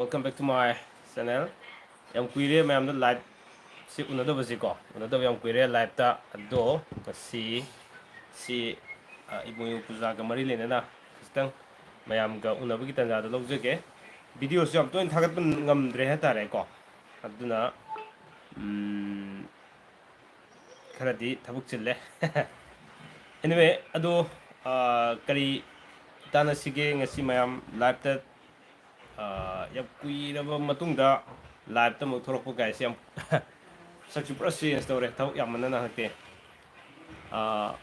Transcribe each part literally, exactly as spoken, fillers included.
Welcome back to my channel. ꯌꯥꯝ ꯀꯨꯏꯔꯦ ꯃꯌꯥꯝꯗ live ꯁꯤ ꯎꯅꯗꯕꯁꯤꯀꯣ, ꯎꯅꯗꯕ ꯌꯥꯝ ꯀꯨꯏꯔꯦ live ꯇ꯫ ꯑꯗꯣ ꯉꯁꯤ ꯁꯤ, ꯑ, ꯏꯃꯣꯏꯅꯨ ꯄꯨꯖꯥꯒ ꯃꯔꯤ ꯂꯩꯅꯅ ꯈꯤꯇꯪ ꯃꯌꯥꯝꯒ ꯎꯅꯕꯒꯤ ꯇꯥꯟꯖꯥꯗꯣ ꯂꯧꯖꯒꯦ꯫ Video ꯁꯨ ꯌꯥꯝ ꯇꯣꯏꯅ ꯊꯥꯒꯠꯄ ꯉꯝꯗ꯭ꯔꯦ ꯍꯥꯏꯇꯥꯔꯦꯀꯣ꯫ ꯑꯗꯨꯅ, ꯎꯝ, ꯈꯔꯗꯤ ꯊꯕꯛ ꯆꯤꯜꯂꯦ꯫ Anyway, ꯑꯗꯣ, ꯑ, ꯀꯔꯤ ꯇꯥꯟꯅꯁꯤꯒꯦ ꯉꯁꯤ ꯃꯌꯥꯝ live ꯇ? ꯑ, ꯌꯥꯝ ꯀꯨꯏꯔꯕ ꯃꯇꯨꯡꯗ live ꯇ ꯑꯃꯨꯛ ꯊꯣꯛꯂꯛꯄ ꯀꯥꯏꯁꯦ ꯌꯥꯝ ꯁꯛꯁꯨ ꯄꯨꯔꯥ change ꯇꯧꯔꯦ, ꯊꯕꯛ ꯌꯥꯝꯃꯟꯗꯅ ꯍꯟꯗꯛꯇꯤ꯫ ꯑ,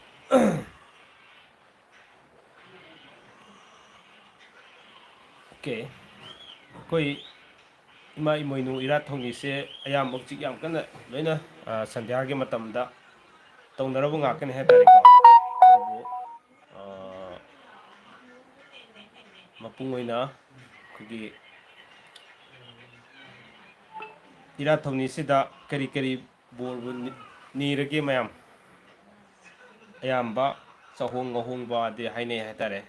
OK꯫ ꯑꯩꯈꯣꯏ ꯏꯃꯥ ꯏꯃꯣꯏꯅꯨ ꯏꯔꯥꯠ ꯊꯧꯅꯤꯁꯦ ꯑꯌꯥꯝꯕ ꯍꯧꯖꯤꯛ ꯌꯥꯝ ꯀꯟꯅ ꯂꯣꯏꯅ, ꯑ, ꯁꯟꯙ꯭ꯌꯥꯒꯤ ꯃꯇꯝꯗ ꯇꯧꯅꯔꯕ ꯉꯥꯛꯇꯅꯤ ꯍꯥꯏꯇꯥꯔꯦꯀꯣ꯫ ꯑꯗꯨꯕꯨ, ꯑ, ꯃꯄꯨꯡ ꯑꯣꯏꯅ ꯑꯩꯈꯣꯏꯒꯤ ꯏꯔꯥꯠ ꯊꯧꯅꯤꯁꯤꯗ ꯀꯔꯤ ꯀꯔꯤ ꯕꯣꯔꯕꯨ ꯅꯤ-, ꯅꯤꯔꯒꯦ ꯃꯌꯥꯝ? ꯑꯌꯥꯝꯕ ꯆꯥꯍꯣꯡ ꯉꯥꯍꯣꯡꯕꯗꯤ ꯍꯥꯏꯅꯩ ꯍꯥꯏꯇꯥꯔꯦ꯫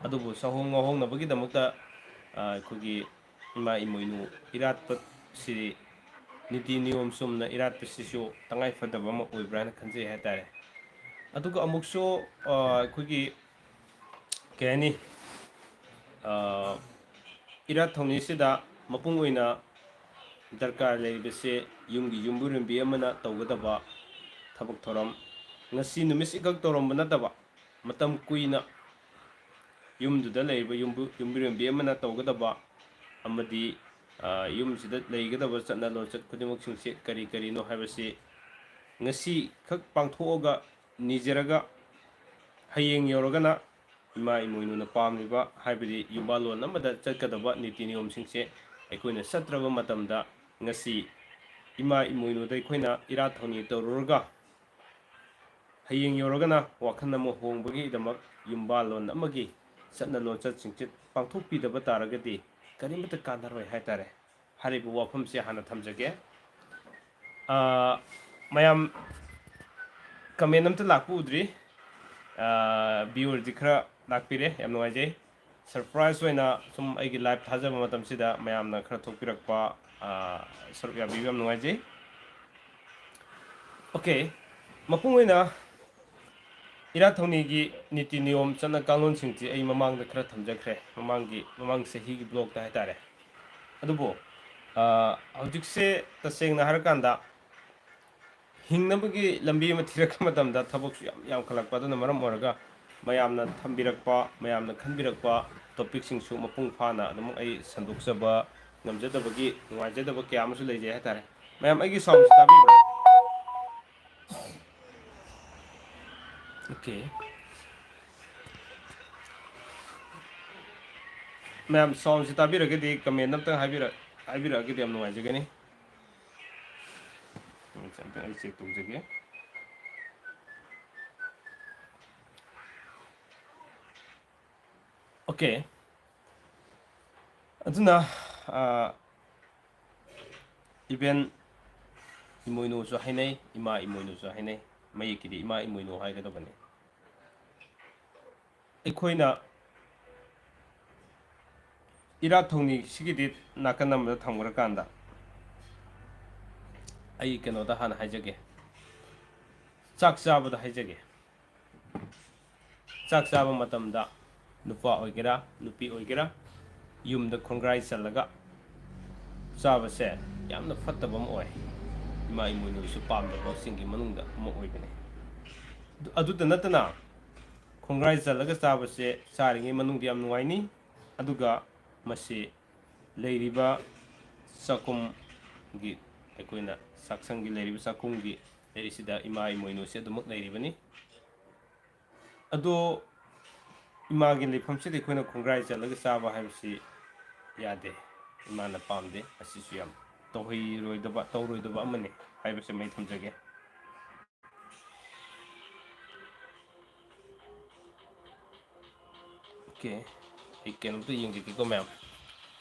ꯑꯗꯨꯕꯨ ꯆꯥꯍꯣꯡ ꯉꯥꯍꯣꯡꯅꯕꯒꯤꯗꯃꯛꯇ, ꯑ, ꯑꯩꯈꯣꯏꯒꯤ ꯏꯃꯥ ꯏꯃꯣꯏꯅꯨ ꯏꯔꯥꯠꯄꯁꯤ, ꯅꯤꯇꯤ ꯅꯤꯌꯣꯝ ꯆꯨꯝꯅ ꯏꯔꯥꯠꯄꯁꯤꯁꯨ ꯇꯉꯥꯏ ꯐꯗꯕ ꯑꯃ ꯑꯣꯏꯕ꯭ꯔꯥ ꯍꯥꯏꯅ ꯈꯟꯖꯩ ꯍꯥꯏꯇꯥꯔꯦ꯫ ꯑꯗꯨꯒ ꯑꯃꯨꯛꯁꯨ, ꯑ, ꯑꯩꯈꯣꯏꯒꯤ, ꯀꯩ ꯍꯥꯏꯅꯤ, ꯑ, ꯏꯔꯥꯠ ꯊꯧꯅꯤꯁꯤꯗ ꯃꯄꯨꯡ ꯑꯣꯏꯅ ꯗꯔꯀꯥꯔ ꯂꯩꯔꯤꯕꯁꯦ ꯌꯨꯝꯒꯤ ꯌꯨꯝꯕꯨꯔꯦꯝꯕꯤ ꯑꯃꯅ ꯇꯧꯒꯗꯕ ꯊꯕꯛ ꯊꯧꯔꯝ, ꯉꯁꯤ ꯅꯨꯃꯤꯠꯁꯤꯈꯛ ꯇꯧꯔꯝꯕ ꯅꯠꯇꯕ, ꯃꯇꯝ ꯀꯨꯏꯅ ꯌꯨꯝꯗꯨꯗ ꯂꯩꯔꯤꯕ ꯌꯨꯝꯕꯨ-, ꯌꯨꯝꯕꯨꯔꯦꯝꯕꯤ ꯑꯃꯅ ꯇꯧꯒꯗꯕ ꯑꯃꯗꯤ, ꯑ, ꯌꯨꯝꯁꯤꯗ ꯂꯩꯒꯗꯕ ꯆꯠꯅ ꯂꯣꯟꯆꯠ ꯈꯨꯗꯤꯡꯃꯛꯁꯤꯡꯁꯦ ꯀꯔꯤ ꯀꯔꯤꯅꯣ ꯍꯥꯏꯕꯁꯤ ꯉꯁꯤꯈꯛ ꯄꯥꯡꯊꯣꯛꯑꯒ ꯅꯤꯖꯔꯒ, ꯍꯌꯦꯡ ꯌꯧꯔꯒꯅ ꯏꯃꯥ ꯏꯃꯣꯏꯅꯨꯅ ꯄꯥꯝꯂꯤꯕ, ꯍꯥꯏꯕꯗꯤ ꯌꯨꯝꯕꯥꯜꯂꯣꯟ ꯑꯃꯗ ꯆꯠꯀꯗꯕ ꯅꯤꯇꯤ ꯅꯤꯌꯣꯝꯁꯤꯡꯁꯦ ꯑꯩꯈꯣꯏꯅ ꯆꯠꯇ꯭ꯔꯕ ꯃꯇꯝꯗ, ꯉꯁꯤ ꯏꯃꯥ ꯏꯃꯣꯏꯅꯨꯗ ꯑꯩꯈꯣꯏꯅ ꯏꯔꯥꯠ ꯊꯧꯅꯤ ꯇꯧꯔꯨꯔꯒ, ꯍꯌꯦꯡ ꯌꯧꯔꯒꯅ ꯋꯥꯈꯜ ꯑꯃ ꯍꯣꯡꯕꯒꯤꯗꯃꯛ ꯌꯨꯝꯕꯥꯜꯂꯣꯟ ꯑꯃꯒꯤ ꯆꯠꯅ ꯂꯣꯟꯆꯠꯁꯤꯡꯁꯦ ꯄꯥꯡꯊꯣꯛꯄꯤꯗꯕ ꯇꯥꯔꯒꯗꯤ ꯀꯔꯤꯃꯠꯇ ꯀꯥꯟꯅꯔꯣꯏ ꯍꯥꯏꯇꯥꯔꯦ꯫ ꯍꯥꯏꯔꯤꯕ ꯋꯥꯐꯝꯁꯦ ꯍꯥꯟꯅ ꯊꯝꯖꯒꯦ꯫ ꯑ, ꯃꯌꯥꯝ comment ꯑꯝꯇ ꯂꯥꯛꯄ ꯎꯗ꯭ꯔꯤ꯫ ꯑ, viewer ꯗꯤ ꯈꯔ ꯂꯥꯛꯄꯤꯔꯦ, ꯌꯥꯝ ꯅꯨꯡꯉꯥꯏꯖꯩ꯫ ꯁꯔꯄ꯭ꯔꯥꯏꯖ ꯑꯣꯏꯅ ꯁꯨꯝ ꯑꯩꯒꯤ ꯂꯥꯏꯚ ꯊꯥꯖꯕ ꯃꯇꯝꯁꯤꯗ ꯃꯌꯥꯝꯅ ꯈꯔ ꯊꯣꯛꯄꯤꯔꯛꯄ, ꯑ, ꯁꯔꯨꯛ ꯌꯥꯕꯤꯕ ꯌꯥꯝ ꯅꯨꯡꯉꯥꯏꯖꯩ꯫ ꯑꯣꯀꯦ, ꯃꯄꯨꯡ ꯑꯣꯏꯅ ꯏꯔꯥꯠ ꯊꯧꯅꯤꯒꯤ ꯅꯤꯇꯤ ꯅꯤꯌꯣꯝ ꯆꯠꯅ ꯀꯥꯡꯂꯣꯟꯁꯤꯡꯁꯤ ꯑꯩ ꯃꯃꯥꯡꯗ ꯈꯔ ꯊꯝꯖꯈ꯭ꯔꯦ, ꯃꯃꯥꯡꯒꯤ, ꯃꯃꯥꯡ ꯆꯍꯤꯒꯤ ꯕ꯭ꯂꯣꯛꯇ ꯍꯥꯏꯇꯥꯔꯦ꯫ ꯑꯗꯨꯕꯨ, ꯑ, ꯍꯧꯖꯤꯛꯁꯦ ꯇꯁꯦꯡꯅ ꯍꯥꯏꯔꯀꯥꯟꯗ ꯍꯤꯡꯅꯕꯒꯤ ꯂꯝꯕꯤ ꯑꯃ ꯊꯤꯔꯛꯄ ꯃꯇꯝꯗ ꯊꯕꯛꯁꯨ ꯌꯥꯝ ꯌꯥꯝꯈꯠꯂꯛꯄ, ꯑꯗꯨꯅ ꯃꯔꯝ ꯑꯣꯏꯔꯒ ꯃꯌꯥꯝꯅ ꯊꯝꯕꯤꯔꯛꯄ, ꯃꯌꯥꯝꯅ ꯈꯟꯕꯤꯔꯛꯄ ꯇꯣꯄꯤꯛꯁꯤꯡꯁꯨ ꯃꯄꯨꯡ ꯐꯥꯅ ꯑꯗꯨꯃꯛ ꯑꯩ ꯁꯟꯗꯣꯛꯆꯕ ꯉꯝꯖꯗꯕꯒꯤ ꯅꯨꯡꯉꯥꯏꯖꯗꯕ ꯀꯌꯥ ꯑꯃꯁꯨ ꯂꯩꯖꯩ ꯍꯥꯏꯇꯥꯔꯦ꯫ ꯃꯌꯥꯝ ꯑꯩꯒꯤ ꯁꯥꯎꯟꯁꯤ ꯇꯥꯕꯤꯕ꯭ꯔꯥ? ꯑꯣꯀꯦ꯫ ꯃꯌꯥꯝ ꯁꯥꯎꯟꯁꯤ ꯇꯥꯕꯤꯔꯒꯗꯤ ꯀꯃꯦꯟ ꯑꯝꯇꯪ ꯍꯥꯏꯕꯤꯔꯛ-, ꯍꯥꯏꯕꯤꯔꯛꯑꯒꯗꯤ ꯌꯥꯝ ꯅꯨꯡꯉꯥꯏꯖꯒꯅꯤ꯫ ꯑꯝꯇꯪ ꯑꯩ ꯆꯦꯛ ꯇꯧꯖꯒꯦ꯫ ꯑꯣꯀꯦ꯫ ꯑꯗꯨꯅ, ꯑ, even ꯏꯃꯣꯏꯅꯨꯁꯨ ꯍꯥꯏꯅꯩ, ꯏꯃꯥ ꯏꯃꯣꯏꯅꯨꯁꯨ ꯍꯥꯏꯅꯩ꯫ ꯃꯌꯦꯛꯀꯤꯗꯤ ꯏꯃꯥ ꯏꯃꯣꯏꯅꯨ ꯍꯥꯏꯒꯗꯕꯅꯤ꯫ ꯑꯩꯈꯣꯏꯅ ꯏꯔꯥꯠ ꯊꯧꯅꯤꯁꯤꯒꯤꯗꯤ ꯅꯥꯀꯟ ꯑꯃꯗ ꯊꯝꯈ꯭ꯔꯀꯥꯟꯗ, ꯑꯩ ꯀꯩꯅꯣꯗ ꯍꯥꯟꯅ ꯍꯥꯏꯖꯒꯦ, ꯆꯥꯛ ꯆꯥꯕꯗ ꯍꯥꯏꯖꯒꯦ꯫ ꯆꯥꯛ ꯆꯥꯕ ꯃꯇꯝꯗ ꯅꯨꯄꯥ ꯑꯣꯏꯒꯦꯔꯥ, ꯅꯨꯄꯤ ꯑꯣꯏꯒꯦꯔꯥ, ꯌꯨꯝꯗ ꯈꯣꯡꯒ꯭ꯔꯥꯏ ꯆꯜꯂꯒ ꯆꯥꯕꯁꯦ ꯌꯥꯝꯅ ꯐꯠꯇꯕ ꯑꯃ ꯑꯣꯏ꯫ ꯏꯃꯥ ꯏꯃꯣꯏꯅꯨꯁꯨ ꯄꯥꯝꯗꯕꯁꯤꯡꯒꯤ ꯃꯅꯨꯡꯗ ꯑꯃ ꯑꯣꯏꯕꯅꯤ꯫ ꯑꯗꯨ-, ꯑꯗꯨꯇ ꯅꯠꯇꯅ, ꯈꯣꯡꯒ꯭ꯔꯥꯏ ꯆꯜꯂꯒ ꯆꯥꯕꯁꯦ ꯆꯥꯔꯤꯉꯩ ꯃꯅꯨꯡꯗ ꯌꯥꯝ ꯅꯨꯡꯉꯥꯏꯅꯤ, ꯑꯗꯨꯒ ꯃꯁꯤ ꯂꯩꯔꯤꯕ ꯆꯥꯛꯈꯨꯝꯒꯤ, ꯑꯩꯈꯣꯏꯅ ꯆꯥꯛꯁꯪꯒꯤ ꯂꯩꯔꯤꯕ ꯆꯥꯛꯈꯨꯝꯒꯤ ꯂꯩꯔꯤꯁꯤꯗ ꯏꯃꯥ ꯏꯃꯣꯏꯅꯨꯁꯦ ꯑꯗꯨꯃꯛ ꯂꯩꯔꯤꯕꯅꯤ꯫ ꯑꯗꯣ ꯏꯃꯥꯒꯤ ꯂꯩꯐꯝꯁꯤꯗ ꯑꯩꯈꯣꯏꯅ ꯈꯣꯡꯒ꯭ꯔꯥꯏ ꯆꯠꯂꯒ ꯆꯥꯕ ꯍꯥꯏꯕꯁꯤ ꯌꯥꯗꯦ, ꯏꯃꯥꯅ ꯄꯥꯝꯗꯦ꯫ ꯑꯁꯤꯁꯨ ꯌꯥꯝ ꯇꯧꯍꯩꯔꯣꯏꯗꯕ, ꯇꯧꯔꯣꯏꯗꯕ ꯑꯃꯅꯤ ꯍꯥꯏꯕꯁꯤꯃ ꯑꯩ ꯊꯝꯖꯒꯦ꯫ ꯑꯣꯀꯦ, ꯑꯩ ꯀꯩꯅꯣꯝꯇ ꯌꯦꯡꯖꯒꯦꯀꯣ ꯃꯌꯥꯝ꯫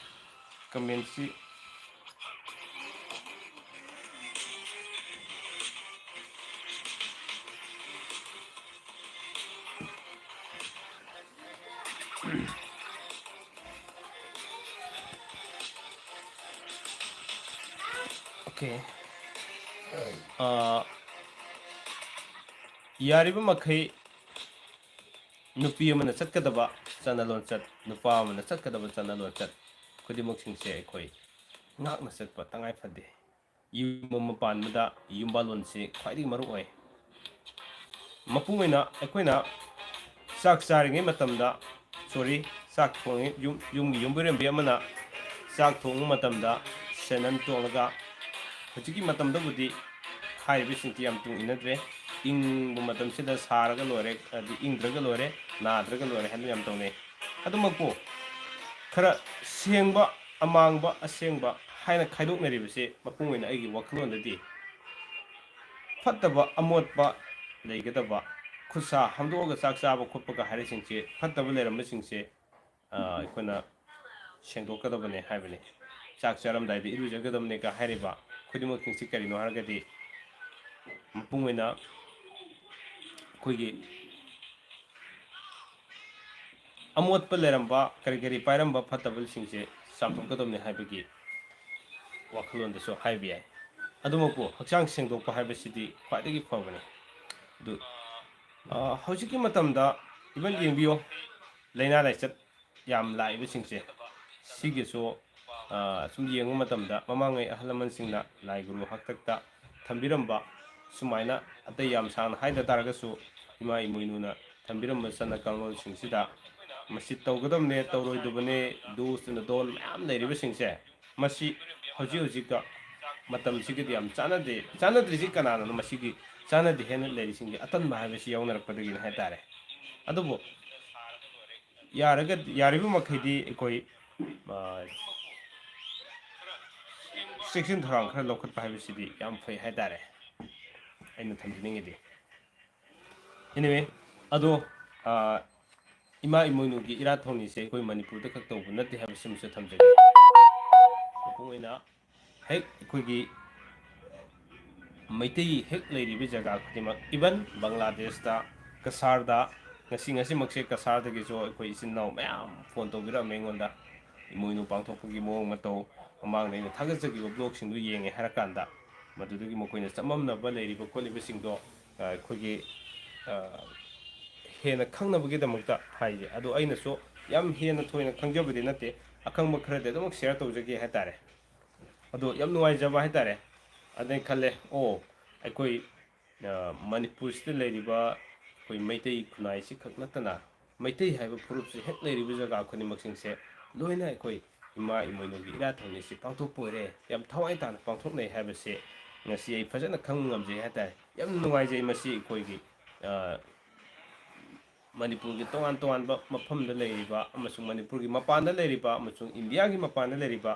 ꯀꯃꯦꯟꯁꯤ ꯑꯣꯀꯦ꯫ ꯑꯥ, ꯌꯥꯔꯤꯕ ꯃꯈꯩ ꯅꯨꯄꯤ ꯑꯃꯅ ꯆꯠꯀꯗꯕ ꯆꯠꯅ ꯂꯣꯟꯆꯠ, ꯅꯨꯄꯥ ꯑꯃꯅ ꯆꯠꯀꯗꯕ ꯆꯠꯅ ꯂꯣꯟꯆꯠ ꯈꯨꯗꯤꯡꯃꯛꯁꯤꯡꯁꯦ ꯑꯩꯈꯣꯏ ꯉꯥꯛꯅ ꯆꯠꯄ ꯇꯉꯥꯏ ꯐꯗꯦ꯫ ꯌꯨꯝ ꯑꯃ ꯄꯥꯟꯕꯗ ꯌꯨꯝꯕꯥꯜꯂꯣꯟꯁꯤ ꯈ꯭ꯋꯥꯏꯗꯒꯤ ꯃꯔꯨ ꯑꯣꯏ꯫ ꯃꯄꯨꯡ ꯑꯣꯏꯅ ꯑꯩꯈꯣꯏꯅ ꯆꯥꯛ ꯆꯥꯔꯤꯉꯩ ꯃꯇꯝꯗ, ꯁꯣꯔꯤ, ꯆꯥꯛ ꯊꯣꯡꯉꯤ, ꯌꯨꯝ, ꯌꯨꯝꯒꯤ ꯌꯨꯝꯕꯨꯔꯦꯝꯕꯤ ꯑꯃꯅ ꯆꯥꯛ ꯊꯣꯡꯕ ꯃꯇꯝꯗ ꯁꯦꯟꯗꯟ ꯇꯣꯡꯂꯒ, ꯍꯧꯖꯤꯛꯀꯤ ꯃꯇꯝꯗꯕꯨꯗꯤ ꯍꯥꯏꯔꯤꯕꯁꯤꯡꯁꯤ ꯌꯥꯝ ꯇꯨꯡ ꯏꯟꯅꯗ꯭ꯔꯦ꯫ ꯏꯪꯕ ꯃꯇꯝꯁꯤꯗ ꯁꯥꯔꯒ ꯂꯣꯏꯔꯦ, ꯍꯥꯏꯗꯤ ꯏꯪꯗ꯭ꯔꯒ ꯂꯣꯏꯔꯦ, ꯅꯥꯗ꯭ꯔꯒ ꯂꯣꯏꯔꯦ ꯍꯥꯏꯅ ꯌꯥꯝ ꯇꯧꯅꯩ꯫ ꯑꯗꯨꯃꯛꯄꯨ ꯈꯔ ꯁꯦꯡꯕ, ꯑꯃꯥꯡꯕ, ꯑꯁꯦꯡꯕ ꯍꯥꯏꯅ ꯈꯥꯏꯗꯣꯛꯅꯔꯤꯕꯁꯦ ꯃꯄꯨꯡ ꯑꯣꯏꯅ ꯑꯩꯒꯤ ꯋꯥꯈꯜꯂꯣꯟꯗꯗꯤ ꯐꯠꯇꯕ, ꯑꯃꯣꯠꯄ ꯂꯩꯒꯗꯕ, ꯈꯨꯠꯁꯥ ꯍꯥꯝꯗꯣꯛꯑꯒ ꯆꯥꯛ ꯆꯥꯕ ꯈꯣꯠꯄꯒ ꯍꯥꯏꯔꯤꯁꯤꯡꯁꯦ, ꯐꯠꯇꯕ ꯂꯩꯔꯝꯕꯁꯤꯡꯁꯦ, ꯑ, ꯑꯩꯈꯣꯏꯅ ꯁꯦꯡꯗꯣꯛꯀꯗꯕꯅꯦ ꯍꯥꯏꯕꯅꯤ꯫ ꯆꯥꯛ ꯆꯥꯔꯝꯗꯥꯏꯗ ꯏꯔꯨꯖꯒꯗꯕꯅꯦꯒ ꯍꯥꯏꯔꯤꯕ ꯈꯨꯗꯤꯡꯃꯛꯁꯤꯡꯁꯤ ꯀꯔꯤꯅꯣ ꯍꯥꯏꯔꯒꯗꯤ, ꯃꯄꯨꯡ ꯑꯣꯏꯅ ꯑꯩꯈꯣꯏꯒꯤ ꯑꯃꯣꯠꯄ ꯂꯩꯔꯝꯕ, ꯀꯔꯤ ꯀꯔꯤ ꯄꯥꯏꯔꯝꯕ ꯐꯠꯇꯕꯁꯤꯡꯁꯦ ꯆꯥꯝꯊꯣꯛꯀꯗꯕꯅꯤ ꯍꯥꯏꯕꯒꯤ ꯋꯥꯈꯜꯂꯣꯟꯗꯁꯨ ꯍꯥꯏꯕ ꯌꯥꯏ꯫ ꯑꯗꯨꯃꯛꯄꯨ ꯍꯛꯆꯥꯡ ꯁꯦꯡꯗꯣꯛꯄ ꯍꯥꯏꯕꯁꯤꯗꯤ ꯈ꯭ꯋꯥꯏꯗꯒꯤ ꯐꯕꯅꯤ꯫ ꯑꯗꯨ, ꯑ, ꯍꯧꯖꯤꯛꯀꯤ ꯃꯇꯝꯗ even ꯌꯦꯡꯕꯤꯌꯣ, ꯂꯥꯏꯅꯥ ꯂꯥꯏꯆꯠ ꯌꯥꯝ ꯂꯥꯛꯏꯕꯁꯤꯡꯁꯦ, ꯁꯤꯒꯤꯁꯨ, ꯑ, ꯁꯨꯝ ꯌꯦꯡꯕ ꯃꯇꯝꯗ ꯃꯃꯥꯡꯉꯩ ꯑꯍꯜ ꯂꯃꯟꯁꯤꯡꯅ ꯂꯥꯏ ꯒꯨꯔꯨ ꯍꯥꯛꯇꯛꯇ ꯊꯝꯕꯤꯔꯝꯕ, ꯁꯨꯃꯥꯏꯅ ꯑꯇꯩ ꯌꯥꯝ ꯁꯥꯡꯅ ꯍꯥꯏꯗ ꯇꯥꯔꯒꯁꯨ ꯏꯃꯥ ꯏꯃꯣꯏꯅꯨꯅ ꯊꯝꯕꯤꯔꯝꯕ ꯆꯠꯅ ꯀꯥꯡꯂꯣꯟꯁꯤꯡꯁꯤꯗ ꯃꯁꯤ ꯇꯧꯒꯗꯕꯅꯦ, ꯇꯧꯔꯣꯏꯗꯕꯅꯦ, do's and don't ꯃꯌꯥꯝ ꯂꯩꯔꯤꯕꯁꯤꯡꯁꯦ, ꯃꯁꯤ ꯍꯧꯖꯤꯛ ꯍꯧꯖꯤꯛꯀ ꯃꯇꯝꯁꯤꯒꯗꯤ ꯌꯥꯝ ꯆꯥꯟꯅꯗꯦ꯫ ꯆꯥꯟꯅꯗ꯭ꯔꯤꯁꯤ ꯀꯅꯥꯅꯅꯣ? ꯃꯁꯤꯒꯤ ꯆꯥꯟꯅꯗꯦ ꯍꯥꯏꯅ ꯂꯩꯔꯤꯁꯤꯡꯒꯤ ꯑꯇꯟꯕ ꯍꯥꯏꯕꯁꯤ ꯌꯥꯎꯅꯔꯛꯄꯗꯒꯤꯅꯤ ꯍꯥꯏꯇꯥꯔꯦ꯫ ꯑꯗꯨꯕꯨ ꯌꯥꯔꯒ, ꯌꯥꯔꯤꯕ ꯃꯈꯩꯗꯤ ꯑꯩꯈꯣꯏ, ꯑ, ꯆꯦꯛꯁꯤꯟ ꯊꯧꯔꯥꯡ ꯈꯔ ꯂꯧꯈꯠꯄ ꯍꯥꯏꯕꯁꯤꯗꯤ ꯌꯥꯝ ꯐꯩ ꯍꯥꯏꯇꯥꯔꯦ, ꯑꯩꯅ ꯊꯝꯖꯅꯤꯡꯉꯤꯗꯤ꯫ Anyway, ꯑꯗꯣ, ꯑ, ꯏꯃꯥ ꯏꯃꯣꯏꯅꯨꯒꯤ ꯏꯔꯥꯠ ꯊꯧꯅꯤꯁꯦ ꯑꯩꯈꯣꯏ ꯃꯅꯤꯄꯨꯔꯗ ꯈꯛ ꯇꯧꯕ ꯅꯠꯇꯦ ꯍꯥꯏꯕꯁꯤꯃꯁꯨ ꯊꯝꯖꯒꯦ꯫ ꯃꯄꯨꯡ ꯑꯣꯏꯅ ꯍꯦꯛ ꯑꯩꯈꯣꯏꯒꯤ ꯃꯩꯇꯩ ꯍꯦꯛ ꯂꯩꯔꯤꯕ ꯖꯒꯥ ꯈꯨꯗꯤꯡꯃꯛ, even ꯕꯪꯒ꯭ꯂꯥꯗꯦꯁꯇ, ꯀꯁꯥꯔꯗ, ꯉꯁꯤ, ꯉꯁꯤꯃꯛꯁꯦ ꯀꯁꯥꯔꯗꯒꯤꯁꯨ ꯑꯩꯈꯣꯏ ꯏꯆꯤꯟ ꯏꯅꯥꯎ ꯃꯌꯥꯝ ꯐꯣꯟ ꯇꯧꯕꯤꯔꯛꯑꯝꯃꯦ ꯑꯩꯉꯣꯟꯗ꯫ ꯏꯃꯣꯏꯅꯨ ꯄꯥꯡꯊꯣꯛꯄꯒꯤ ꯃꯑꯣꯡ ꯃꯇꯧ, ꯃꯃꯥꯡꯗ ꯑꯩꯅ ꯊꯥꯒꯠꯆꯈꯤꯕ ꯕ꯭ꯂꯣꯒꯁꯤꯡꯗꯨ ꯌꯦꯡꯉꯦ ꯍꯥꯏꯔꯀꯥꯟꯗ, ꯃꯗꯨꯗꯒꯤ ꯃꯈꯣꯏꯅ ꯆꯃꯝꯅꯕ ꯂꯩꯔꯤꯕ ꯈꯣꯠꯂꯤꯕꯁꯤꯡꯗꯣ, ꯑ, ꯑꯩꯈꯣꯏꯒꯤ, ꯑ, ꯍꯦꯟꯅ ꯈꯪꯅꯕꯒꯤꯗꯃꯛꯇ ꯍꯥꯏꯁꯦ꯫ ꯑꯗꯣ ꯑꯩꯅꯁꯨ ꯌꯥꯝ ꯍꯦꯟꯅ ꯊꯣꯏꯅ ꯈꯪꯖꯕꯗꯤ ꯅꯠꯇꯦ, ꯑꯈꯪꯕ ꯈꯔꯗꯤ ꯑꯗꯨꯃꯛ ꯁꯤꯌꯔ ꯇꯧꯖꯒꯦ ꯍꯥꯏꯇꯥꯔꯦ꯫ ꯑꯗꯣ ꯌꯥꯝ ꯅꯨꯡꯉꯥꯏꯖꯕ ꯍꯥꯏꯇꯥꯔꯦ꯫ ꯑꯗꯩ ꯈꯜꯂꯦ, ꯑꯣ, ꯑꯩꯈꯣꯏ, ꯑ, ꯃꯅꯤꯄꯨꯔꯁꯤꯗ ꯂꯩꯔꯤꯕ ꯑꯩꯈꯣꯏ ꯃꯩꯇꯩ ꯈꯨꯟꯅꯥꯏꯁꯤ ꯈꯛ ꯅꯠꯇꯅ, ꯃꯩꯇꯩ ꯍꯥꯏꯕ ꯐꯨꯔꯨꯞꯁꯤ ꯍꯦꯛ ꯂꯩꯔꯤꯕ ꯖꯒꯥ ꯈꯨꯗꯤꯡꯃꯛꯁꯤꯡꯁꯦ ꯂꯣꯏꯅ ꯑꯩꯈꯣꯏ ꯏꯃꯥ ꯏꯃꯣꯏꯅꯨꯒꯤ ꯏꯔꯥꯠ ꯊꯧꯅꯤꯁꯤ ꯄꯥꯡꯊꯣꯛꯄ ꯑꯣꯏꯔꯦ, ꯌꯥꯝ ꯊꯋꯥꯏ ꯇꯥꯅ ꯄꯥꯡꯊꯣꯛꯅꯩ ꯍꯥꯏꯕꯁꯦ ꯉꯁꯤ ꯑꯩ ꯐꯖꯅ ꯈꯪꯕ ꯉꯝꯖꯩ ꯍꯥꯏꯇꯥꯔꯦ꯫ ꯌꯥꯝ ꯅꯨꯡꯉꯥꯏꯖꯩ꯫ ꯃꯁꯤ ꯑꯩꯈꯣꯏꯒꯤ, ꯑ, ꯃꯅꯤꯄꯨꯔꯒꯤ ꯇꯣꯉꯥꯟ ꯇꯣꯉꯥꯟꯕ ꯃꯐꯝꯗ ꯂꯩꯔꯤꯕ ꯑꯃꯁꯨꯡ ꯃꯅꯤꯄꯨꯔꯒꯤ ꯃꯄꯥꯟꯗ ꯂꯩꯔꯤꯕ ꯑꯃꯁꯨꯡ ꯏꯟꯗꯤꯌꯥꯒꯤ ꯃꯄꯥꯟꯗ ꯂꯩꯔꯤꯕ,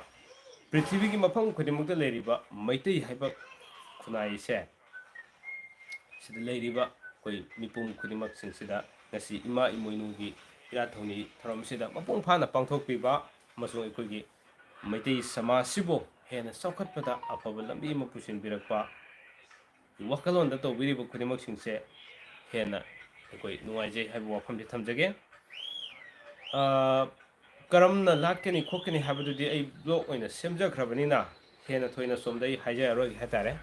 ꯄ꯭ꯔꯤꯊꯤꯕꯤꯒꯤ ꯃꯐꯝ ꯈꯨꯗꯤꯡꯃꯛꯇ ꯂꯩꯔꯤꯕ ꯃꯩꯇꯩ ꯍꯥꯏꯕ ꯈꯨꯟꯅꯥꯏꯁꯦ, ꯁꯤꯗ ꯂꯩꯔꯤꯕ ꯑꯩꯈꯣꯏ ꯃꯤꯄꯨꯝ ꯈꯨꯗꯤꯡꯃꯛꯁꯤꯡꯁꯤꯗ ꯉꯁꯤ ꯏꯃꯥ ꯏꯃꯣꯏꯅꯨꯒꯤ ꯏꯔꯥꯠ ꯊꯧꯅꯤ ꯊꯧꯔꯝꯁꯤꯗ ꯃꯄꯨꯡ ꯐꯥꯅ ꯄꯥꯡꯊꯣꯛꯄꯤꯕ ꯑꯃꯁꯨꯡ ꯑꯩꯈꯣꯏꯒꯤ ꯃꯩꯇꯩ ꯁꯃꯥꯖꯁꯤꯕꯨ ꯍꯦꯟꯅ ꯆꯥꯎꯈꯠꯄꯗ ꯑꯐꯕ ꯂꯝꯕꯤ ꯑꯃ ꯄꯨꯁꯤꯟꯕꯤꯔꯛꯄ ꯋꯥꯈꯜꯂꯣꯟꯗ ꯇꯧꯕꯤꯔꯤꯕ ꯈꯨꯗꯤꯡꯃꯛꯁꯤꯡꯁꯦ ꯍꯦꯟꯅ ꯑꯩꯈꯣꯏ ꯅꯨꯡꯉꯥꯏꯖꯩ ꯍꯥꯏꯕ ꯋꯥꯐꯝꯁꯦ ꯊꯝꯖꯒꯦ꯫ ꯑ, ꯀꯔꯝꯅ ꯂꯥꯠꯀꯅꯤ ꯈꯣꯠꯀꯅꯤ ꯍꯥꯏꯕꯗꯨꯗꯤ ꯑꯩ ꯕ꯭ꯂꯣꯒ ꯑꯣꯏꯅ ꯁꯦꯝꯖꯈ꯭ꯔꯕꯅꯤꯅ ꯍꯦꯟꯅ ꯊꯣꯏꯅ ꯁꯣꯝꯗ ꯑꯩ ꯍꯥꯏꯖꯔꯔꯣꯏꯒꯦ ꯍꯥꯏꯇꯥꯔꯦ꯫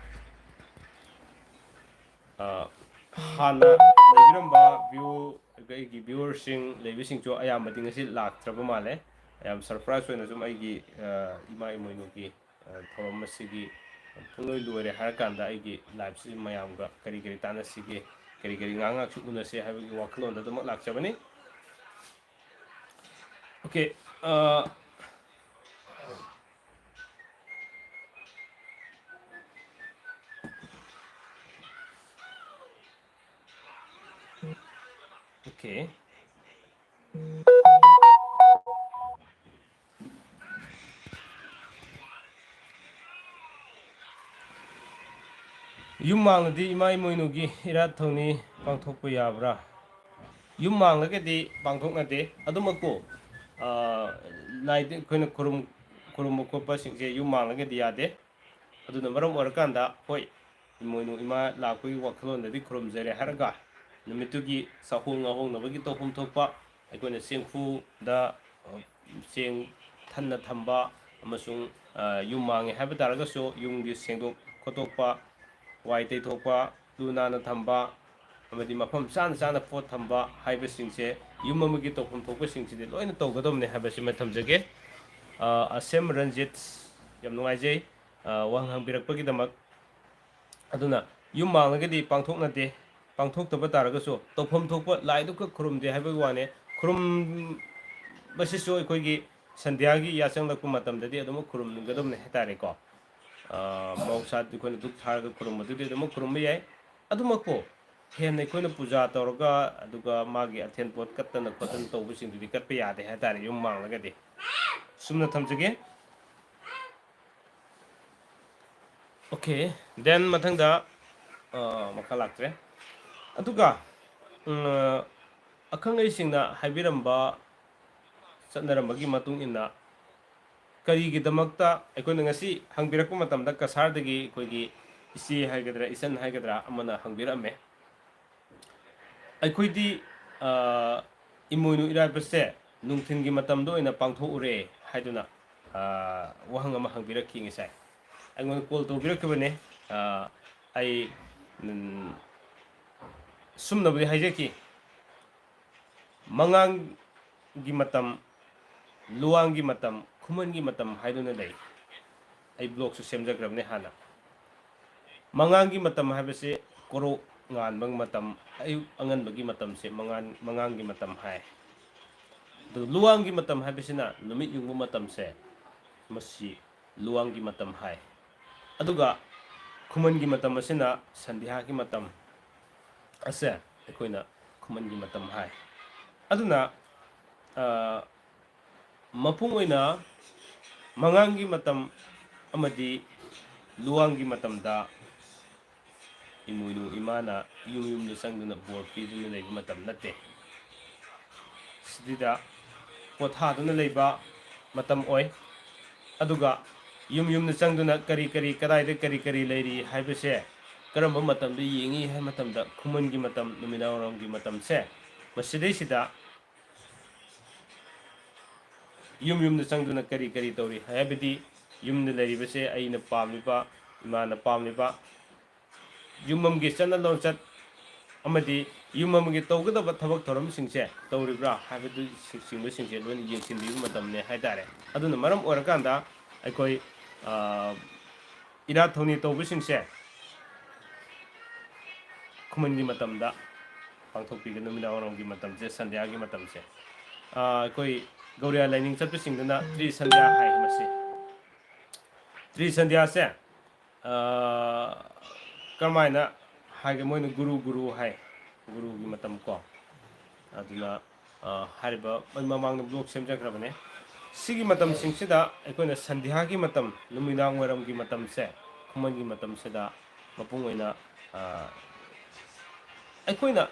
ꯑ, ꯍꯥꯟꯅ ꯂꯩꯕꯤꯔꯝꯕ ꯚ꯭ꯌꯨ, ꯑꯩꯒꯤ ꯚ꯭ꯌꯨꯋꯔꯁꯤꯡ ꯂꯩꯕꯁꯤꯡꯁꯨ ꯑꯌꯥꯝꯕꯗꯤ ꯉꯁꯤ ꯂꯥꯛꯇ꯭ꯔꯕ ꯃꯥꯜꯂꯦ꯫ ꯌꯥꯝ ꯁꯔꯄ꯭ꯔꯥꯏꯖ ꯑꯣꯏꯅ ꯁꯨꯝ ꯑꯩꯒꯤ, ꯑ, ꯏꯃꯥ ꯏꯃꯣꯏꯅꯨꯒꯤ, ꯑ, ꯊꯧꯔꯝ ꯑꯁꯤꯒꯤ ꯄꯨꯡꯂꯣꯏ ꯂꯣꯏꯔꯦ ꯍꯥꯏꯔꯀꯥꯟꯗ ꯑꯩꯒꯤ ꯂꯥꯏꯐꯁꯤ ꯃꯌꯥꯝꯒ ꯀꯔꯤ ꯀꯔꯤ ꯇꯥꯟꯅꯁꯤꯒꯦ, ꯀꯔꯤ ꯀꯔꯤ ꯉꯥꯏꯍꯥꯛ ꯉꯥꯏꯍꯥꯛꯁꯨ ꯎꯅꯁꯦ ꯍꯥꯏꯕꯒꯤ ꯋꯥꯈꯜꯂꯣꯟꯗ ꯑꯗꯨꯃꯛ ꯂꯥꯛꯆꯕꯅꯤ꯫ ꯑꯣꯀꯦ, ꯑ, ꯑꯣꯀꯦ꯫ ꯌꯨꯝ ꯃꯥꯡꯂꯗꯤ ꯏꯃꯥ ꯏꯃꯣꯏꯅꯨꯒꯤ ꯏꯔꯥꯠ ꯊꯧꯅꯤ ꯄꯥꯡꯊꯣꯛꯄ ꯌꯥꯕ꯭ꯔꯥ? ꯌꯨꯝ ꯃꯥꯡꯂꯒꯗꯤ ꯄꯥꯡꯊꯣꯛꯅꯗꯦ꯫ ꯑꯗꯨꯃꯛꯄꯨ, ꯑ, ꯂꯥꯏꯗ ꯑꯩꯈꯣꯏꯅ ꯈꯨꯔꯨꯝ-, ꯈꯨꯔꯨꯝꯕ ꯈꯣꯠꯄꯁꯤꯡꯁꯦ ꯌꯨꯝ ꯃꯥꯡꯂꯒꯗꯤ ꯌꯥꯗꯦ꯫ ꯑꯗꯨꯅ ꯃꯔꯝ ꯑꯣꯏꯔꯀꯥꯟꯗ, ꯍꯣꯏ, ꯏꯃꯣꯏꯅꯨ ꯏꯃꯥ ꯂꯥꯛꯄꯒꯤ ꯋꯥꯈꯜꯂꯣꯟꯗꯗꯤ ꯈꯨꯔꯨꯝꯖꯔꯦ ꯍꯥꯏꯔꯒ, ꯅꯨꯃꯤꯠꯇꯨꯒꯤ ꯆꯥꯛꯍꯣꯡ ꯉꯥꯍꯣꯡꯅꯕꯒꯤ ꯇꯧꯐꯝ ꯊꯣꯛꯄ ꯑꯩꯈꯣꯏꯅ ꯆꯦꯡꯐꯨꯗ, ꯑ, ꯆꯦꯡ ꯊꯟꯅ ꯊꯝꯕ ꯑꯃꯁꯨꯡ, ꯑ, ꯌꯨꯝ ꯃꯥꯡꯉꯦ ꯍꯥꯏꯕ ꯇꯥꯔꯒꯁꯨ ꯌꯨꯝꯒꯤ ꯁꯦꯡꯗꯣꯛ ꯈꯣꯠꯇꯣꯛꯄ, ꯋꯥꯏ ꯇꯩꯊꯣꯛꯄ, ꯂꯨ ꯅꯥꯟꯅ ꯊꯝꯕ, ꯑꯃꯗꯤ ꯃꯐꯝ ꯆꯥꯅ ꯆꯥꯅ ꯄꯣꯠ ꯊꯝꯕ ꯍꯥꯏꯕꯁꯤꯡꯁꯦ, ꯌꯨꯝ ꯑꯃꯒꯤ ꯇꯧꯐꯝ ꯊꯣꯛꯄꯁꯤꯡꯁꯤꯗꯤ ꯂꯣꯏꯅ ꯇꯧꯒꯗꯕꯅꯦ ꯍꯥꯏꯕꯁꯤꯃ ꯊꯝꯖꯒꯦ꯫ ꯑ, ꯑꯁꯦꯝ ꯔꯟꯖꯤꯠ, ꯌꯥꯝ ꯅꯨꯡꯉꯥꯏꯖꯩ, ꯑ, ꯋꯥꯍꯪ ꯍꯪꯕꯤꯔꯛꯄꯒꯤꯗꯃꯛ꯫ ꯑꯗꯨꯅ ꯌꯨꯝ ꯃꯥꯡꯂꯒꯗꯤ ꯄꯥꯡꯊꯣꯛꯅꯗꯦ, ꯄꯥꯡꯊꯣꯛꯇꯕ ꯇꯥꯔꯒꯁꯨ ꯇꯧꯐꯝ ꯊꯣꯛꯄ ꯂꯥꯏꯗꯨ ꯈꯛ ꯈꯨꯔꯨꯝꯗꯦ ꯍꯥꯏꯕꯒꯤ ꯋꯥꯅꯦ꯫ ꯈꯨꯔꯨꯝꯕꯁꯤꯁꯨ ꯑꯩꯈꯣꯏꯒꯤ ꯁꯟꯙ꯭ꯌꯥꯒꯤ ꯌꯥꯆꯪꯂꯛꯄ ꯃꯇꯝꯗꯗꯤ ꯑꯗꯨꯃꯛ ꯈꯨꯔꯨꯝꯒꯗꯕꯅꯦ ꯍꯥꯏꯇꯥꯔꯦꯀꯣ꯫ ꯑ, ꯃꯍꯧꯁꯥꯗꯤ ꯑꯩꯈꯣꯏꯅ ꯙꯨꯞ ꯊꯥꯔꯒ ꯈꯨꯔꯨꯝꯕꯗꯨꯗꯤ ꯑꯗꯨꯃꯛ ꯈꯨꯔꯨꯝꯕ ꯌꯥꯏ꯫ ꯑꯗꯨꯃꯛꯄꯨ ꯍꯦꯟꯅ ꯑꯩꯈꯣꯏꯅ ꯄꯨꯖꯥ ꯇꯧꯔꯒ, ꯑꯗꯨꯒ ꯃꯥꯒꯤ ꯑꯊꯦꯟ ꯄꯣꯠ ꯀꯠꯇꯅ ꯈꯣꯠꯇꯅ ꯇꯧꯕꯁꯤꯡꯗꯨꯗꯤ ꯀꯠꯄ ꯌꯥꯗꯦ ꯍꯥꯏꯇꯥꯔꯦ, ꯌꯨꯝ ꯃꯥꯡꯂꯒꯗꯤ꯫ ꯁꯨꯝꯅ ꯊꯝꯖꯒꯦ꯫ Okay, then ꯃꯊꯪꯗ, ꯑ, ꯃꯈꯥ ꯂꯥꯛꯇ꯭ꯔꯦ꯫ ꯑꯗꯨꯒ, ꯎꯝ, ꯑꯈꯪ ꯑꯍꯩꯁꯤꯡꯅ ꯍꯥꯏꯕꯤꯔꯝꯕ, ꯆꯠꯅꯔꯝꯕꯒꯤ ꯃꯇꯨꯡ ꯏꯟꯅ, ꯀꯔꯤꯒꯤꯗꯃꯛꯇ ꯑꯩꯈꯣꯏꯅ ꯉꯁꯤ ꯍꯪꯕꯤꯔꯛꯄ ꯃꯇꯝꯗ ꯀꯁꯥꯔꯗꯒꯤ ꯑꯩꯈꯣꯏꯒꯤ ꯏꯆꯦ ꯍꯥꯏꯒꯗ꯭ꯔꯥ, ꯏꯆꯟ ꯍꯥꯏꯒꯗ꯭ꯔꯥ, ꯑꯃꯅ ꯍꯪꯕꯤꯔꯛꯑꯝꯃꯦ꯫ ꯑꯩꯈꯣꯏꯗꯤ, ꯑ, ꯏꯃꯣꯏꯅꯨ ꯏꯔꯥꯠꯄꯁꯦ ꯅꯨꯡꯊꯤꯜꯒꯤ ꯃꯇꯝꯗ ꯑꯣꯏꯅ ꯄꯥꯡꯊꯣꯛꯎꯔꯦ ꯍꯥꯏꯗꯨꯅ, ꯑ, ꯋꯥꯍꯪ ꯑꯃ ꯍꯪꯕꯤꯔꯛꯈꯤ ꯉꯁꯥꯏ꯫ ꯑꯩꯉꯣꯟꯗ call ꯇꯧꯕꯤꯔꯛꯈꯤꯕꯅꯦ꯫ ꯑ, ꯑꯩ, ꯎꯝ, ꯁꯨꯝꯅꯕꯨꯗꯤ ꯍꯥꯏꯖꯈꯤ꯫ ꯃꯉꯥꯡꯒꯤ ꯃꯇꯝ, ꯂꯨꯋꯥꯡꯒꯤ ꯃꯇꯝ, ꯈꯨꯃꯟꯒꯤ ꯃꯇꯝ ꯍꯥꯏꯗꯨꯅ ꯂꯩ꯫ ꯑꯩ blogꯁꯨ ꯁꯦꯝꯖꯈ꯭ꯔꯕꯅꯦ ꯍꯥꯟꯅ꯫ ꯃꯉꯥꯡꯒꯤ ꯃꯇꯝ ꯍꯥꯏꯕꯁꯤ ꯀꯣꯔꯣꯛ ꯉꯥꯟꯕ ꯃꯇꯝ, ꯑꯌꯨꯛ ꯑꯉꯟꯕꯒꯤ ꯃꯇꯝꯁꯦ ꯃꯉꯥꯟ-, ꯃꯉꯥꯡꯒꯤ ꯃꯇꯝ ꯍꯥꯏ꯫ ꯑꯗꯨꯒ ꯂꯨꯋꯥꯡꯒꯤ ꯃꯇꯝ ꯍꯥꯏꯕꯁꯤꯅ ꯅꯨꯃꯤꯠ ꯌꯨꯡꯕ ꯃꯇꯝꯁꯦ, ꯃꯁꯤ ꯂꯨꯋꯥꯡꯒꯤ ꯃꯇꯝ ꯍꯥꯏ꯫ ꯑꯗꯨꯒ ꯈꯨꯃꯟꯒꯤ ꯃꯇꯝ ꯑꯁꯤꯅ ꯁꯟꯙ꯭ꯌꯥꯒꯤ ꯃꯇꯝ ꯑꯁꯦ ꯑꯩꯈꯣꯏꯅ ꯈꯨꯃꯟꯒꯤ ꯃꯇꯝ ꯍꯥꯏ꯫ ꯑꯗꯨꯅ, ꯑ, ꯃꯄꯨꯡ ꯑꯣꯏꯅ ꯃꯉꯥꯡꯒꯤ ꯃꯇꯝ ꯑꯃꯗꯤ ꯂꯨꯋꯥꯡꯒꯤ ꯃꯇꯝꯗ ꯏꯃꯣꯏꯅꯨ ꯏꯃꯥꯅ ꯌꯨꯝ ꯌꯨꯝꯗ ꯆꯪꯗꯨꯅ ꯕꯣꯔ ꯄꯤꯗꯨꯅ ꯂꯩꯕ ꯃꯇꯝ ꯅꯠꯇꯦ꯫ ꯁꯤꯗ ꯄꯣꯊꯥꯗꯨꯅ ꯂꯩꯕ ꯃꯇꯝ ꯑꯣꯏ꯫ ꯑꯗꯨꯒ ꯌꯨꯝ ꯌꯨꯝꯗ ꯆꯪꯗꯨꯅ ꯀꯔꯤ ꯀꯔꯤ, ꯀꯗꯥꯏꯗ ꯀꯔꯤ ꯀꯔꯤ ꯂꯩꯔꯤ ꯍꯥꯏꯕꯁꯦ ꯀꯔꯝꯕ ꯃꯇꯝꯗ ꯌꯦꯡꯉꯤ ꯍꯥꯏꯕ ꯃꯇꯝꯗ, ꯈꯨꯃꯟꯒꯤ ꯃꯇꯝ, ꯅꯨꯃꯤꯗꯥꯡꯋꯥꯏꯔꯝꯒꯤ ꯃꯇꯝꯁꯦ, ꯃꯁꯤꯗꯩꯁꯤꯗ ꯌꯨꯝ ꯌꯨꯝꯗ ꯆꯪꯗꯨꯅ ꯀꯔꯤ ꯀꯔꯤ ꯇꯧꯔꯤ ꯍꯥꯏꯕꯗꯤ, ꯌꯨꯝꯗ ꯂꯩꯔꯤꯕꯁꯦ ꯑꯩꯅ ꯄꯥꯝꯂꯤꯕ, ꯏꯃꯥꯅ ꯄꯥꯝꯂꯤꯕ, ꯌꯨꯝ ꯑꯃꯒꯤ ꯆꯠꯅ ꯂꯣꯟꯆꯠ ꯑꯃꯗꯤ ꯌꯨꯝ ꯑꯃꯒꯤ ꯇꯧꯒꯗꯕ ꯊꯕꯛ ꯊꯧꯔꯝꯁꯤꯡꯁꯦ ꯇꯧꯔꯤꯕ꯭ꯔꯥ ꯍꯥꯏꯕꯗꯨ ꯆꯤꯡꯕꯁꯤꯡꯁꯦ ꯂꯣꯏꯅ ꯌꯦꯡꯁꯤꯟꯕꯤꯕ ꯃꯇꯝꯅꯦ ꯍꯥꯏꯇꯥꯔꯦ꯫ ꯑꯗꯨꯅ ꯃꯔꯝ ꯑꯣꯏꯔꯀꯥꯟꯗ ꯑꯩꯈꯣꯏ, ꯑ, ꯏꯔꯥꯠ ꯊꯧꯅꯤ ꯇꯧꯕꯁꯤꯡꯁꯦ ꯈꯨꯃꯟꯒꯤ ꯃꯇꯝꯗ ꯄꯥꯡꯊꯣꯛꯄꯤꯒꯅꯤ꯫ ꯅꯨꯃꯤꯗꯥꯡ ꯋꯥꯏꯔꯝꯒꯤ ꯃꯇꯝꯁꯦ, ꯁꯟꯙ꯭ꯌꯥꯒꯤ ꯃꯇꯝꯁꯦ, ꯑ, ꯑꯩꯈꯣꯏ ꯒꯧꯔꯤꯌꯥ ꯂꯥꯏꯅꯤꯡ ꯆꯠꯄꯁꯤꯡꯗꯨꯅ ꯇ꯭ꯔꯤ ꯁꯟꯙ꯭ꯌꯥ ꯍꯥꯏ꯫ ꯃꯁꯤ ꯇ꯭ꯔꯤ ꯁꯟꯙ꯭ꯌꯥꯁꯦ, ꯑ, ꯀꯔꯝꯍꯥꯏꯅ ꯍꯥꯏꯒꯦ? ꯃꯣꯏꯅ ꯒꯨꯔꯨ ꯒꯨꯔꯨ ꯍꯥꯏ, ꯒꯨꯔꯨꯒꯤ ꯃꯇꯝ ꯀꯣ꯫ ꯑꯗꯨꯅ, ꯑ, ꯍꯥꯏꯔꯤꯕ, ꯑꯩ ꯃꯃꯥꯡꯗ ꯕ꯭ꯂꯣꯛ ꯁꯦꯝꯖꯈ꯭ꯔꯕꯅꯦ꯫ ꯁꯤꯒꯤ ꯃꯇꯝꯁꯤꯡꯁꯤꯗ ꯑꯩꯈꯣꯏꯅ ꯁꯟꯙ꯭ꯌꯥꯒꯤ ꯃꯇꯝ, ꯅꯨꯃꯤꯗꯥꯡ ꯋꯥꯏꯔꯝꯒꯤ ꯃꯇꯝꯁꯦ, ꯈꯨꯃꯟꯒꯤ ꯃꯇꯝꯁꯤꯗ ꯃꯄꯨꯡ ꯑꯣꯏꯅ, ꯑ, ꯑꯩꯈꯣꯏꯅ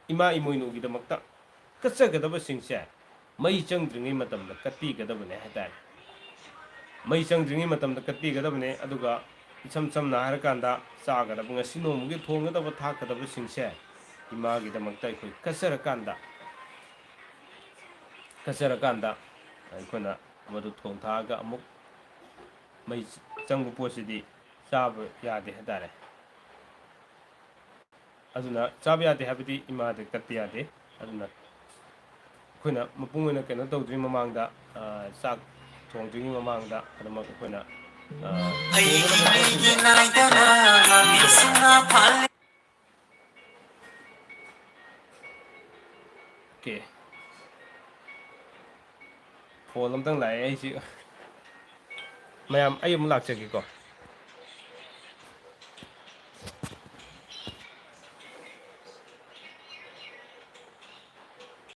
ꯏꯃꯥ ꯏꯃꯣꯏꯅꯨꯒꯤꯗꯃꯛꯇ ꯀꯠꯆꯒꯗꯕꯁꯤꯡꯁꯦ ꯃꯩ ꯆꯪꯗ꯭ꯔꯤꯉꯩ ꯃꯇꯝꯗ ꯀꯠꯄꯤꯒꯗꯕꯅꯦ ꯍꯥꯏꯇꯥꯔꯦ꯫ ꯃꯩ ꯆꯪꯗ꯭ꯔꯤꯉꯩ ꯃꯇꯝꯗ ꯀꯠꯄꯤꯒꯗꯕꯅꯦ꯫ ꯑꯗꯨꯒ ꯏꯁꯝ ꯁꯝꯅ ꯍꯥꯏꯔꯀꯥꯟꯗ, ꯆꯥꯒꯗꯕ, ꯉꯁꯤ ꯅꯣꯡꯃꯒꯤ ꯊꯣꯡꯒꯗꯕ ꯊꯥꯛꯀꯗꯕꯁꯤꯡꯁꯦ ꯏꯃꯥꯒꯤꯗꯃꯛꯇ ꯑꯩꯈꯣꯏ ꯀꯠꯆꯔꯀꯥꯟꯗ, ꯀꯠꯆꯔꯀꯥꯟꯗ ꯑꯩꯈꯣꯏꯅ ꯃꯗꯨ ꯊꯣꯡ ꯊꯥꯛꯑꯒ ꯑꯃꯨꯛ ꯃꯩ ꯆꯪꯕ ꯄꯣꯠꯁꯤꯗꯤ ꯆꯥꯕ ꯌꯥꯗꯦ ꯍꯥꯏꯇꯥꯔꯦ꯫ ꯑꯗꯨꯅ ꯆꯥꯕ ꯌꯥꯗꯦ ꯍꯥꯏꯕꯗꯤ ꯏꯃꯥꯗ ꯀꯠꯄ ꯌꯥꯗꯦ꯫ ꯑꯗꯨꯅ ꯑꯩꯈꯣꯏꯅ ꯃꯄꯨꯡ ꯑꯣꯏꯅ ꯀꯩꯅꯣ ꯇꯧꯗ꯭ꯔꯤꯉꯩ ꯃꯃꯥꯡꯗ, ꯑ, ꯆꯥꯛ ꯊꯣꯡꯗ꯭ꯔꯤꯉꯩ ꯃꯃꯥꯡꯗ ꯑꯗꯨꯃꯛ ꯑꯩꯈꯣꯏꯅ, ꯑ, ꯑꯩꯒꯤ ꯅꯥꯏꯗꯅ ꯂꯥꯛꯂꯤꯁꯤꯅ ꯐꯥꯜꯂꯤ꯫ ꯑꯣꯀꯦ꯫ ꯐꯣꯟ ꯑꯝꯇꯪ ꯂꯥꯛꯑꯦ ꯑꯩꯁꯤ꯫ ꯃꯌꯥꯝ, ꯑꯩ ꯑꯃꯨꯛ ꯂꯥꯛꯆꯒꯦꯀꯣ꯫